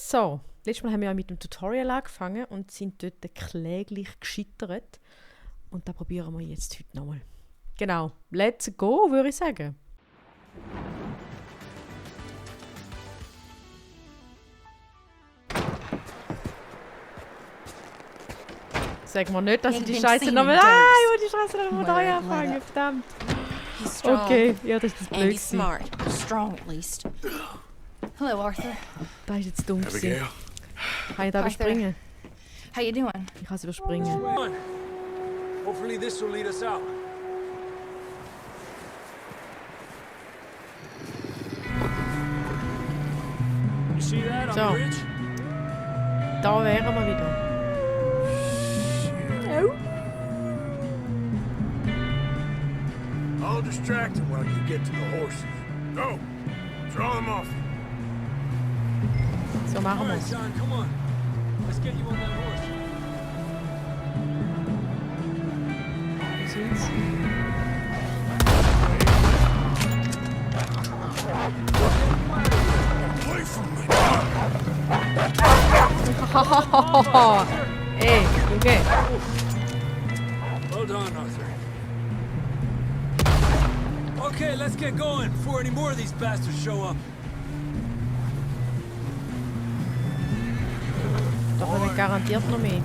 So, letztes Mal haben wir ja mit dem Tutorial angefangen und sind dort kläglich gescheitert. Und da probieren wir jetzt heute nochmal. Genau, let's go, würde ich sagen. Sag mal nicht, dass ich die Scheiße nochmal... Ah, ich will die Scheiße nochmal neu anfangen, verdammt. Okay, ja, das ist das Blöd. Smart, strong at least. Hello, Arthur. Das ist jetzt dumm gewesen. Abigail. Kann ich da überspringen? How you doing? Ich kann es überspringen. Hopefully this will lead us out. You see that on So. the bridge? Da wären wir wieder. I'll distract him while you get to the horses. Go! Draw them off. So machen All wir right, es. John, come on. Let's get you on that horse. Wo sind's? Away from me! Ey, Junge. Well done, Arthur. Okay, let's get going before any more of these bastards show up. Da kommen garantiert noch mehr.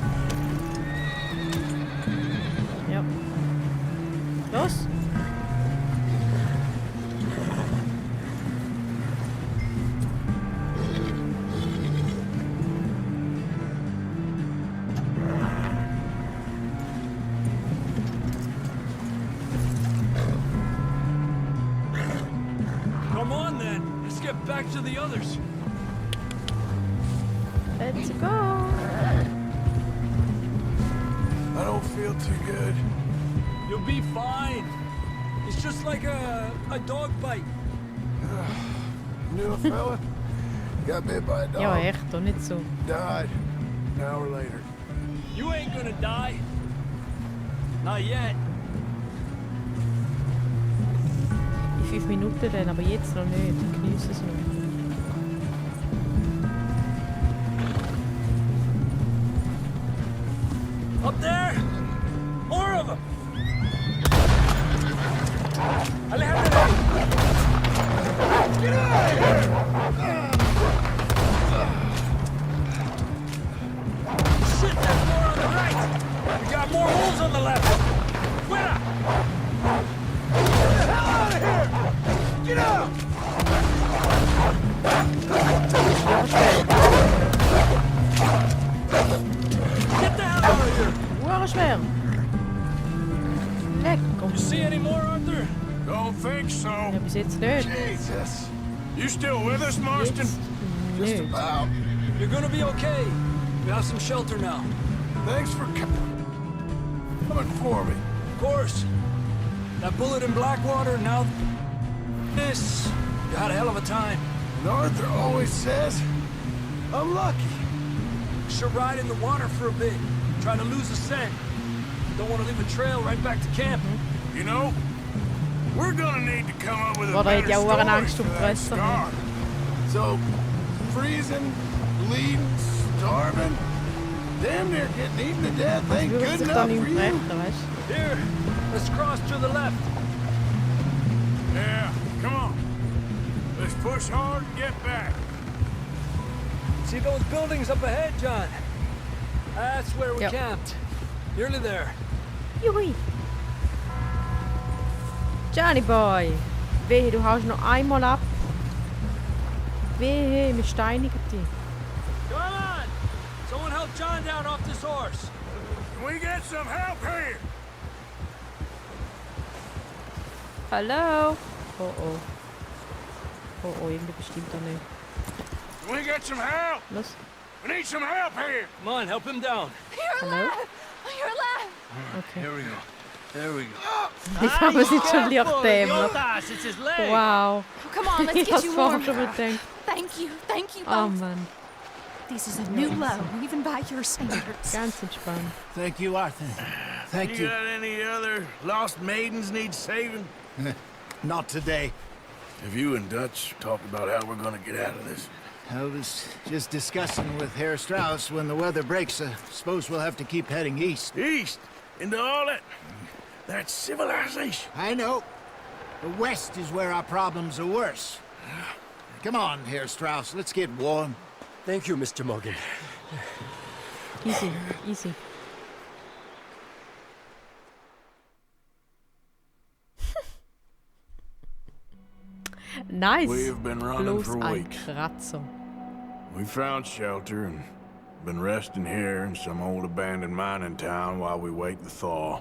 Ja. Los! Come on then, let's get back to the others. Let's go! I don't feel too good. You'll be fine. It's just like a dog bite. Knew a fella? Got bit by a dog. Ja, echt, doch nicht so. Died. An hour later. You ain't gonna die. Not yet. In 5 Minuten dann, aber jetzt noch nicht. Genieße es noch. Up there! More of them! Alejandro! Get out of here! Shit, there's more on the right! We got more wolves on the left! Fuera! Get the hell out of here! Get out! Get the hell out of here! Uhr schwer! Weg, komm. You see any more, Arthur? Don't think so. Ja, bis jetzt nicht. Jesus. You still with us, Marston? Jetzt Just nicht. about. You're gonna be okay. We have some shelter now. Thanks for coming for me. Of course. That bullet in Blackwater, now this. You had a hell of a time. And Arthur always says, I'm lucky. Should ride in the water for a bit. Try to lose the scent. Don't want to leave a trail right back to camp. You know, we're gonna need to come up with a Boah, da better hätte ich auch story Angst for um die that Fresse. scar. So, freezing, bleeding, starving, damn near getting eaten to death ain't Würde good sich da enough nicht for you. brechen, weißt du? Here, let's cross to the left. Yeah, come on. Let's push hard and get back. See those buildings up ahead, John? That's where we Yep. camped. Nearly there. Juhui! Johnny Boy! Wehe, du haust noch einmal ab. Wehe, wir steinigen dich. Come on! Someone help John down off this horse. Can we get some help here? Hallo? Oh oh. Oh oh, irgendwie bestimmt doch nicht. Can we get some help? Los. We need some help here. Come on, help him down. Hallo? You're alive! Okay. Here we go. There we go. Jetzt haben wir es jetzt schon leicht dämlich. It's his leg. Wow. Oh, come on, let's Ich get hab's you vorher warm. schon gedacht. Thank you Oh both. Mann, This is a new low, even by your standards. ganz entspannt. Thank you, Arthur. Thank You you. got any other lost maidens need saving? Not today. Have you and Dutch talked about how we're gonna get out of this? I was just discussing with Herr Strauss when the weather breaks. I suppose we'll have to keep heading east. East? Into all that... That's civilization. I know. The west is where our problems are worse. Come on, Herr Strauss, let's get warm. Thank you, Mr. Morgan. Easy, easy. Nice. We have been running Bloß for ein weeks. Kratzer. We found shelter and been resting here in some old abandoned mining town while we wait the thaw.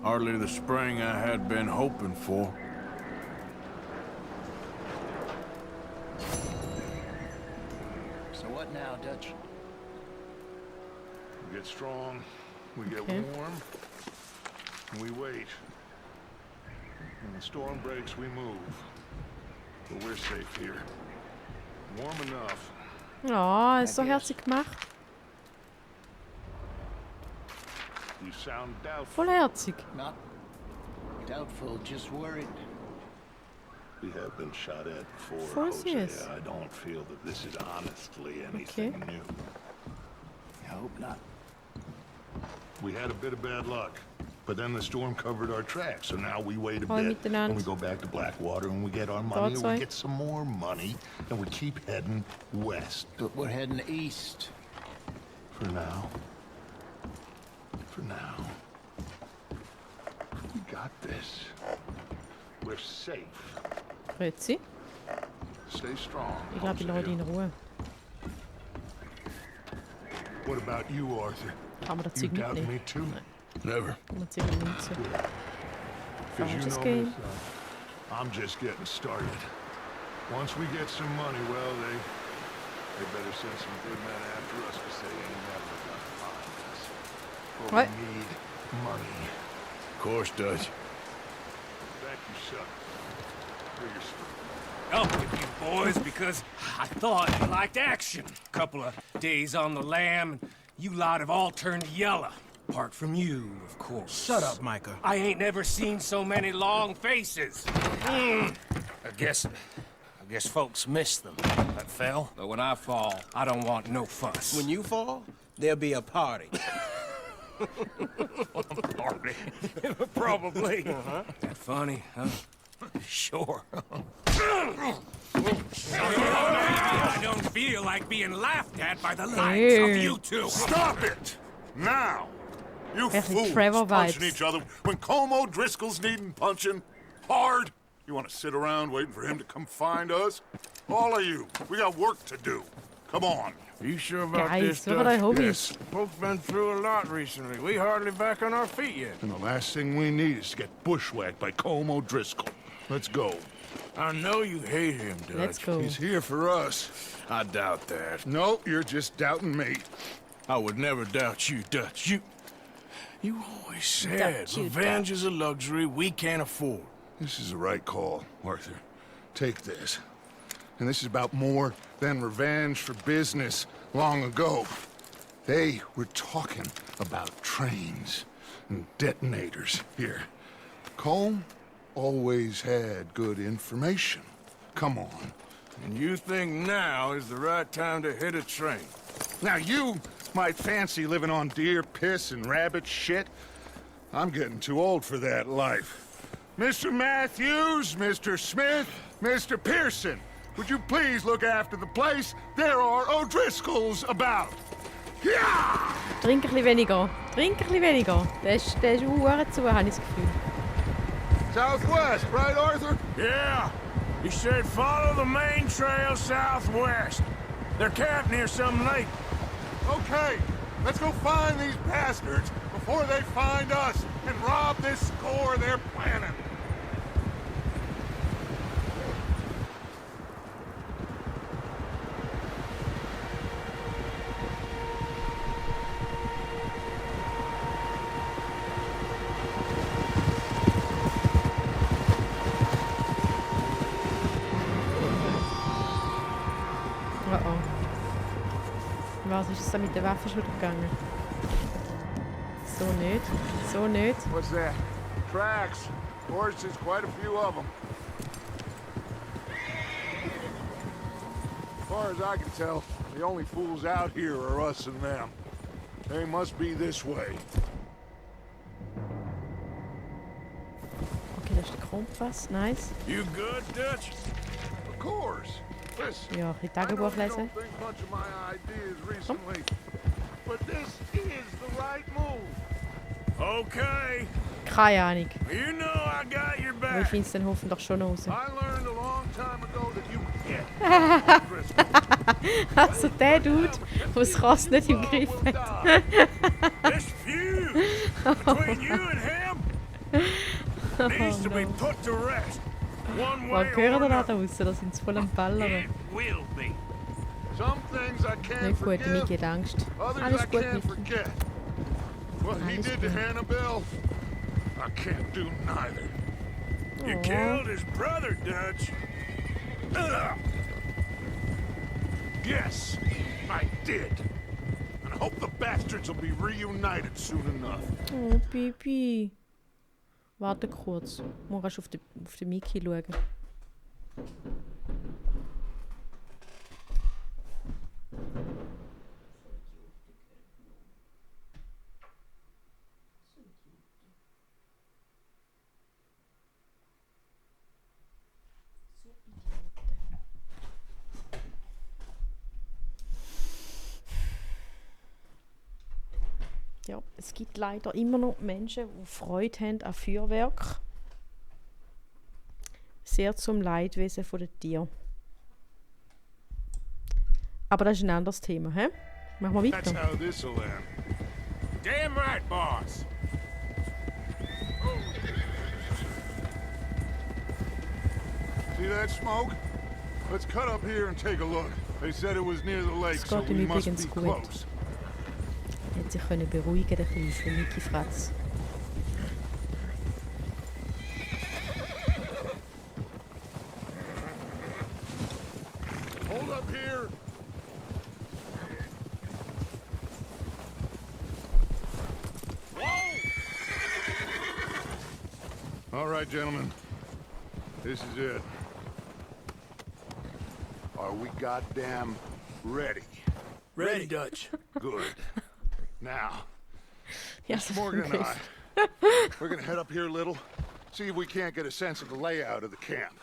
Hardly the spring I had been hoping for. So what now, Dutch? We get strong, we get Okay. warm, and we wait. When the storm breaks, we move. But we're safe here. Warm enough. Ja, ist so herzig gemacht. You sound doubtful. Voll herzig. Not doubtful, just worried. We have been shot at before, Voll Jose. süß. I don't feel that this is honestly anything Okay. new. I hope not. We had a bit of bad luck, but then the storm covered our tracks, so now we wait a Hoi bit, miteinander. and we go back to Blackwater, and we get our money, and zwei. we get some more money, and we keep heading west. But we're heading east. For now. For now. We got this. We're safe. Grüezi. Stay strong. Ich glaube, ich lasse ihn in Ruhe. What about you, Arthur? Kann man das You Zeug doubt mitnehmen? me too? Never. Kann man Zeug nicht nutzen. Because you just know game. me, son. I'm just getting started. Once we get some money, well, they better send some good men after us because they ain't never gonna find us. But What? we need money. Of course, Dutch. Thank you, son. For your support. Up with you boys because I thought you liked action. Couple of days on the lam, and you lot have all turned yellow. Apart from you, of course. Shut up, Micah. I ain't never seen so many long faces. I guess folks miss them. That fell. But when I fall, I don't want no fuss. When you fall, there'll be a party. Party. Probably. That funny, huh? Sure. I don't feel like being laughed at by the likes of you two. Stop it! Now! You Echt die fools Trevor punching vibes. each other when Como Driscoll's needing punching hard. You want to sit around waiting for him to come find us? All of you, we got work to do. Come on. Are you sure about Guys, this, what are they Dutch? hobbies? Folks been through a lot recently. We hardly back on our feet yet. And the last thing we need is to get bushwhacked by Como Driscoll. Let's go. I know you hate him, Dutch. Let's go. He's here for us. I doubt that. No, you're just doubting me. I would never doubt you, Dutch. You always said Doubt you, revenge is a luxury we can't afford. This is the right call, Arthur. Take this. And this is about more than revenge for business long ago. They were talking about trains and detonators here. Colm always had good information. Come on. And you think now is the right time to hit a train? Now you might fancy living on deer piss and rabbit shit. I'm getting too old for that life. Mr. Matthews, Mr. Smith, Mr. Pearson, would you please look after the place? There are O'Driscolls about. Yeah! Trink ein bisschen weniger. Trink ein bisschen weniger. Der ist Uhren zu, habe ich das Gefühl. Southwest, right, Arthur? Yeah. He said follow the main trail southwest. They're camped near some lake. Okay, let's go find these bastards before they find us and rob this score they're planning. Oh oh. Was ist es da mit der Waffe schon gegangen? So nicht. So nicht. What's that? Tracks. Horses, quite a few of them. far as I can tell, the only fools out here are us and them. They must be this way. Okay, das ist der Kompass. Nice. You good, Dutch? Of course. Listen, Ja, ein bisschen I know Tagebuch you lesen. don't think much of my ideas recently, but this is the right move. Okay. Keine Ahnung. You know I got your Aber ich back. finde es dann hoffentlich schon raus. I learned a long time ago that you can't. Crystal. Also der Dude, der das Ross nicht im Griff hat. This feud between you and him needs to be put to rest. One way Was or hören da another. draußen? Da sind sie voll am Ballern. It will be. Some things I can't Nicht gut, forgive, Miki hat Angst. others I Alles gut, can't Miki. forget. What he Alles did to gut. Hannibal, I can't do neither. You Aw. killed his brother, Dutch. Ugh. Yes, I did. And I hope the bastards will be reunited soon enough. Oh, Pipi. Warte kurz. Du musst auf den Miki schauen. Ja, es gibt leider immer noch Menschen, die Freude haben an Feuerwerk. Sehr zum Leidwesen der Tiere. Aber das ist ein anderes Thema, hä? Machen wir That's weiter. how this'll end. Damn right, boss. See that smoke? Let's cut up here and take a look. They said it was near the lake, so geht we ihm must übrigens be gut. close. Er hat sich können beruhigen, der kleine Miki Fratz. Hold up here. All right, gentlemen. This is it. Are we goddamn ready? Ready, Dutch. Good. Now, Ja, Miss das Morgan ist and ein I, we're gonna head up here a little, see if we can't get a sense of the layout of the camp.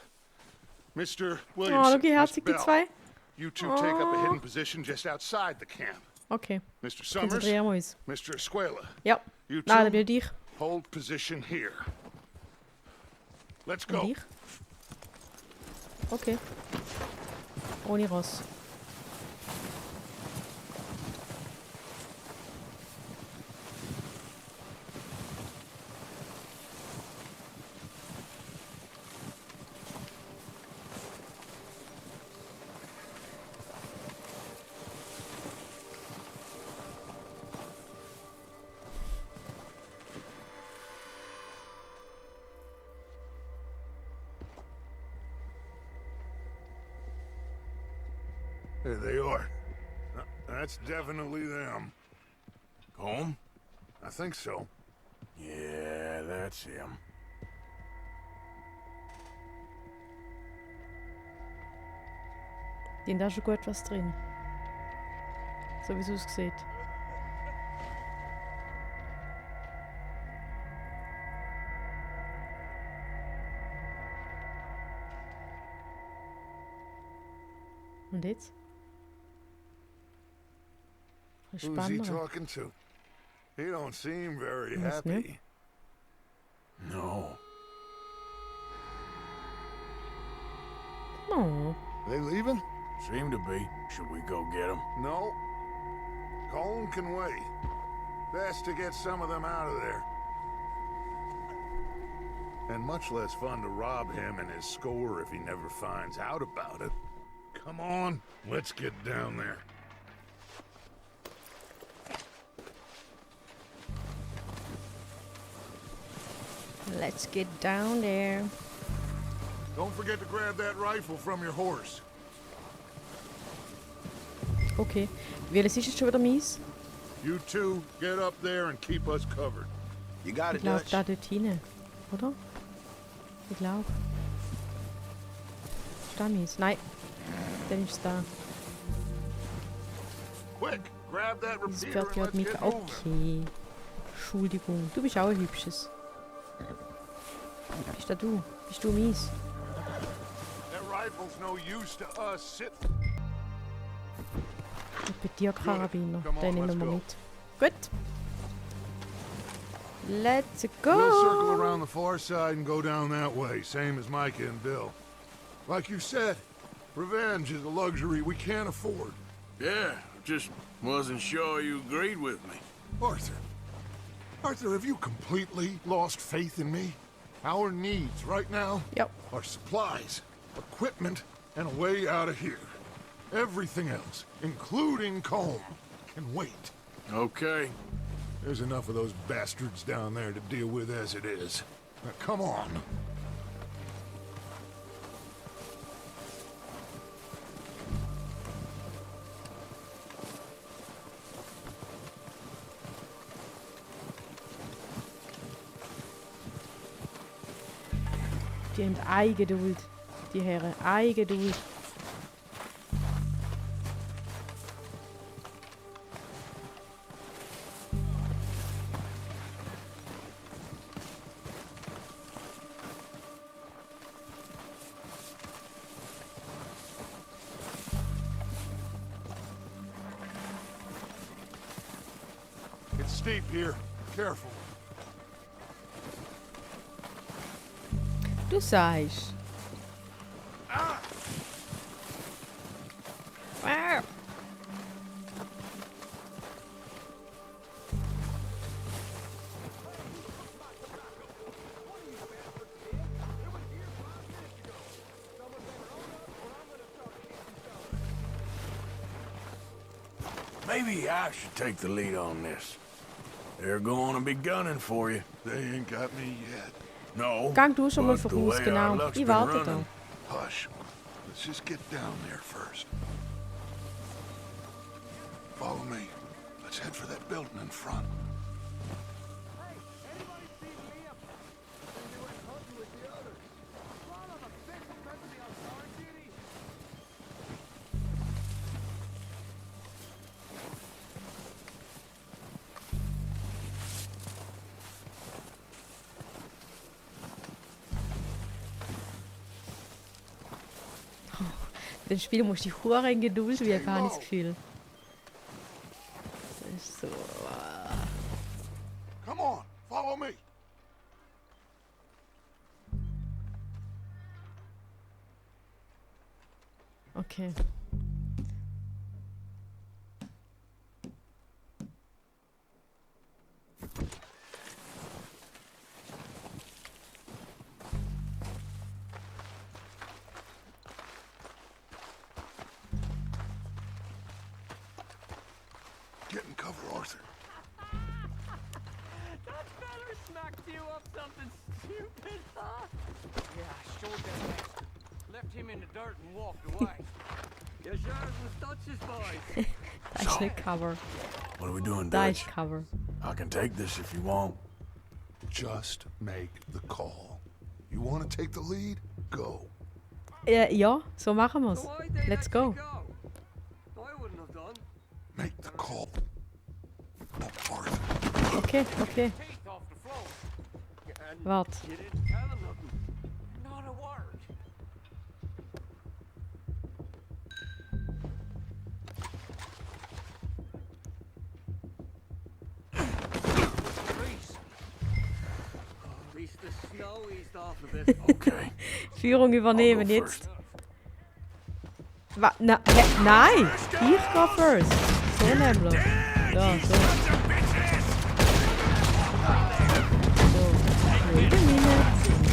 Mr. Oh, Williamson, schau, herzig, die Miss zwei. Bell, you two take up a hidden position just outside the camp. Okay, Mr. Summers, konzentrieren wir uns. Mr. Escuela, Ja, you nein, dann two bin ich. hold position here. Let's Und go. ich? Okay. Ohne Ross. There they are. That's definitely them. Home? I think so. Yeah, that's him. Die haben da schon gut was drin. So wie es aussieht. Und jetzt? Who's he Spannender. talking to? He don't seem very Yes, no? happy. No. Oh, They leaving? Seem to be. Should we go get him? No. Colin can wait. Best to get some of them out of there. And much less fun to rob him and his score if he never finds out about it. Come on, let's get down there. let's get down there. Don't forget to grab that rifle from your horse. Okay. Welches ist jetzt schon wieder mies? You two, get up there and keep us covered. You got Ich it, glaube Dutch. da dort hinein. Oder? Ich glaube. Ist da mies? Nein. Dann ist es da. Quick, grab that Das repeater Pferd and gehört let's mit. get moving. Okay. Entschuldigung. Du bist auch ein hübsches. Bist da du? Bist du mies? That rifle's no use to us. Sit. Und bei dir Karabiner. Come on, Den nehmen let's wir go. mit. Gut. Let's We'll circle go! around the far side and go down that way, same as Micah and Bill. Like you said, revenge is a luxury we can't afford. Yeah, just wasn't sure you agreed with me. Arthur. Arthur, have you completely lost faith in me? Our needs right now Yep. are supplies, equipment, and a way out of here. Everything else, including Colm, can wait. Okay. There's enough of those bastards down there to deal with as it is. Now, come on. Die haben Eigeduld, die Herren. Eigeduld. It's steep here. Careful. Du sagst. Ah. Maybe I should take the lead on this. They're going to be gunning for you. They ain't got me yet. No. Gang du schon mal but the voraus, way genau. our luck's Ich been warte da. running, Hush. Let's just get down there first. Follow me. Let's head for that building in front. Das Spiel musst du dich hure in Geduld üben, habe ich das Gefühl. Das ist so... Come on, follow me. Okay. Get in cover, Arthur. That feller smacked you up something stupid, huh? Yeah, I sure did. Left him in the dirt and walked away. Yes, sir, it was Dutch's boys. Das ist nicht Cover. what are we doing, Da Dutch? ist Cover. I can take this if you want. Just make the call. You want to take the lead? Go. Ja, so machen wir's. So why'd they Let's let go. you go? I wouldn't have done. Make the call. Oh, Arthur. Okay, okay. Teeth off the floor. And Warte. you didn't tell him nothing. Not a word. Grease. At least the snow eased off a bit. Okay. Führung übernehmen I'll go jetzt. Nein! Ich gehe first. So nämlich. Ja, so. So. Wait a minute.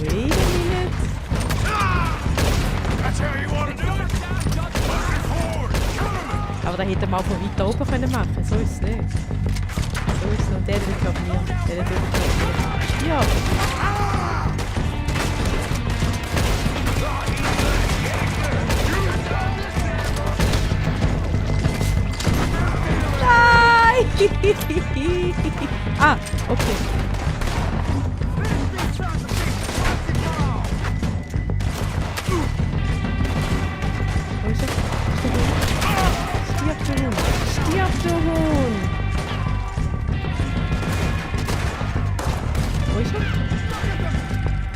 Wait a minute. That's how you want to do it? Push forward. Aber da hätte man auch von weiter oben können machen. So ist es nicht. So ist es nicht. Der drückt auf mir. Der drückt auf mir. Ja. Nein! Ah, okay. Wo ist er? Stirb du Hund. Stirb, du Hund! Wo ist er?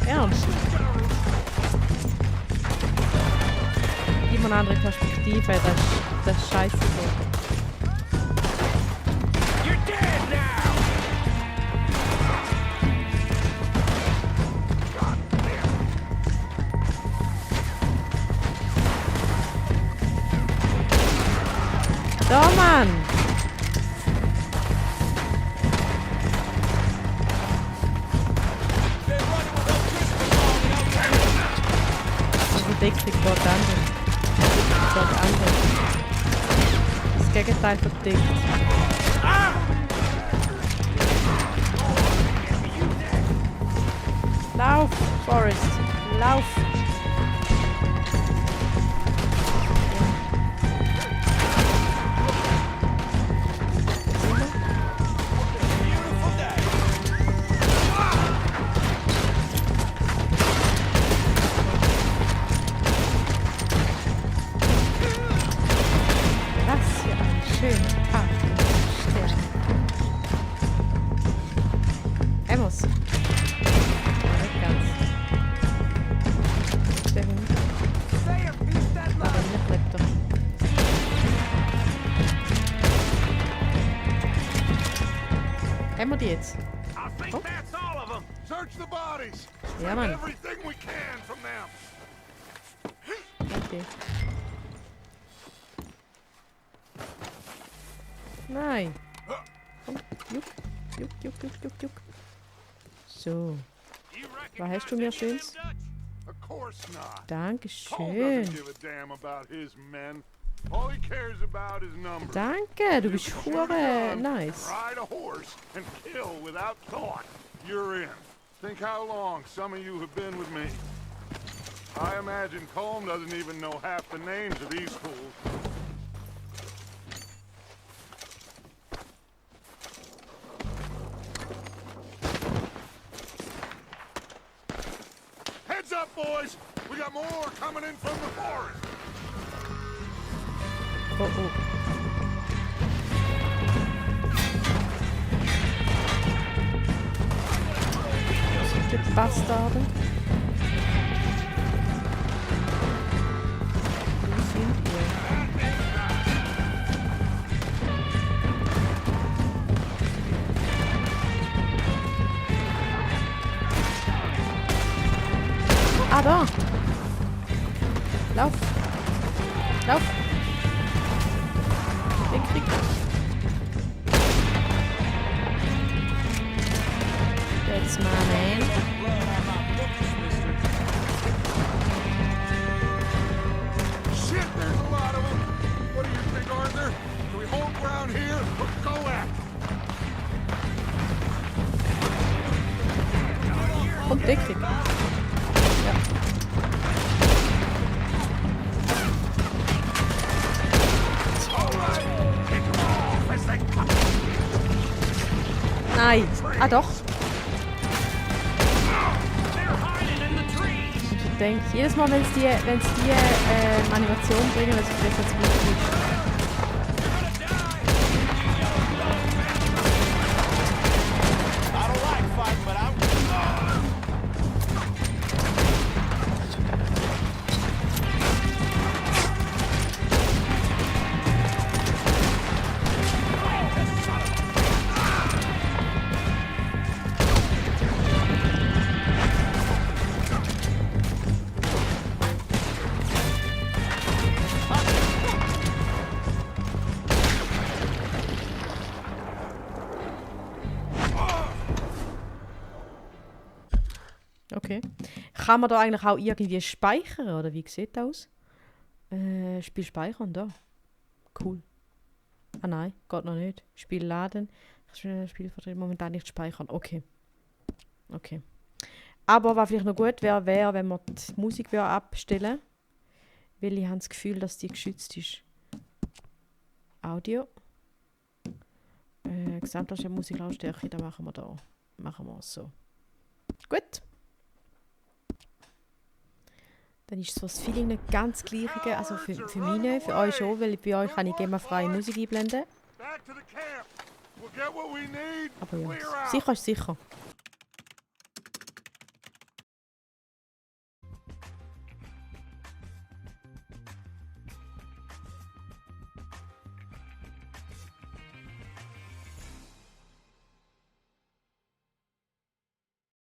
Ernst? Gib mir eine andere Perspektive, das ist scheiße so. You're dead now! Da, Mann! Die Deckung geht anders. Geht anders. Das Gegenteil verdeckt. Lauf, Forrest! Lauf! Haben wir die jetzt? Oh. Search the bodies. Ja, Mann. Everything we can from them. Okay. Nein. Komm, juck, juck, juck, juck, juck, juck. So. Was hast du mir Schönes? Of course not. Cole Dankeschön. doesn't give a damn about his men. All he cares about is numbers. Danke, du bist hure nice. Ride a horse and kill without thought. You're in. Think how long some of you have been with me. I imagine Colm doesn't even know half the names of these fools. Heads up, boys! We got more coming in from the forest. Oh, oh. Die Bastarde. Wo sind ihr? Ah, da! Lauf! Lauf! Den krieg That's my man. Shit, there's a lot of them. What do you think, Arthur? Do we hold ground here or go at? Kommt der Krieg. Ja. Nein. Ah, doch. Ich denke, jedes Mal, wenn es die Animation bringen, wenn es vielleicht jetzt gut ist. Okay. Kann man da eigentlich auch irgendwie speichern, oder wie sieht das aus? Spiel speichern, da. Cool. Ah nein, geht noch nicht. Spiel laden. Spielvertreter momentan nicht speichern. Okay. Okay. Aber was vielleicht noch gut wäre, wenn wir die Musik abstellen. Weil ich habe das Gefühl, dass die geschützt ist. Audio. Gesamtlautstärke, Musiklautstärke, da machen wir da. Machen wir es so. Gut. Dann ist so das Feeling nicht ganz gleiche, also für mich nicht, für euch schon, weil bei euch kann ich immer freie Musik einblenden. Aber ja, sicher ist sicher.